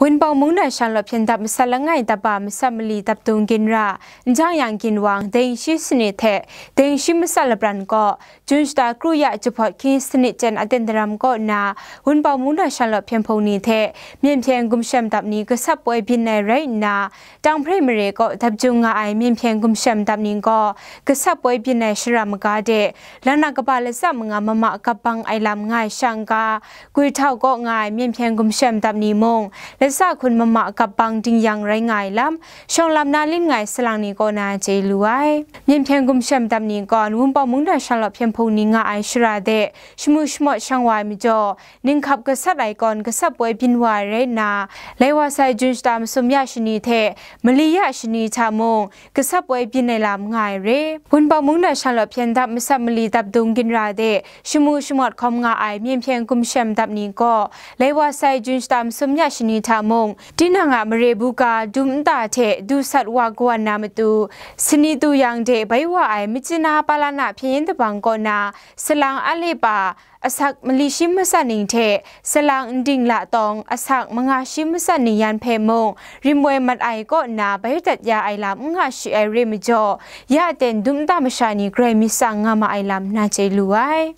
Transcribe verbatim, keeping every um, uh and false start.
Wunpawng mungdan shanglawt hpyen dap masat langai dap a masat mali dap dung ginra, njang yang ginwang, deng shi sanit hte deng shi masat lapran kaw, Jun shata kru ya jahpawt hkying sanit jen aten daram kaw na, Wunpawng mungdan shanglawt hpyen hpung ni hte myen hpyen gumshem dap ni gasat poi byin ai rai nna, Tanghpre mare kaw dap jung nga ai myen hpyen gumshem dap ni gaw, gasat poi byin ai shara maga de, lang na kaba latsa manga mama gap bang ai lam nga ai shang ga, Guihtau kaw nga ai myen hpyen gumshem dap ni mung, latsa hkun mama gap bang dingyang rai nga ai lam, shawng lam na lin nga ai salang ni kaw na chye lu ai. Myen hpyen gumshem dap ni gaw, Wunpawng mungdan shanglawt hpyen hpung ni nga ai shara de, shamu shamawt shang wa ai majaw, ninghkap gasat ai kawn gasat poi byin wa ai rai nna, lai wa sai Jun shata masum ya shani hte mali ya shani hta mung, gasat poi byin ai lam nga ai re. Wunpawng mungdan shanglawt hpyen dap masat mali dap dung ginra de, shamu shamawt hkawm nga ai myen hpyen gumshem dap ni gaw, lai wa sai Jun shata masum ya shani hta mung, tinang a mare buga dum nta hte du sat wa kawan na matu, sani tu yang de bai wa ai Myitkyina Palana hpyen yin dabang kaw na, salang ale pa, asak mali shi masat ning hte salang nding la tawng asak manga shi masat ning yan hpe mung, rim woi mat ai kaw nna bai dat ya ai lam n nga shi ai re majaw, ya ten dum nta masha ni grai myit tsang nga ma ai lam na chye lu ai.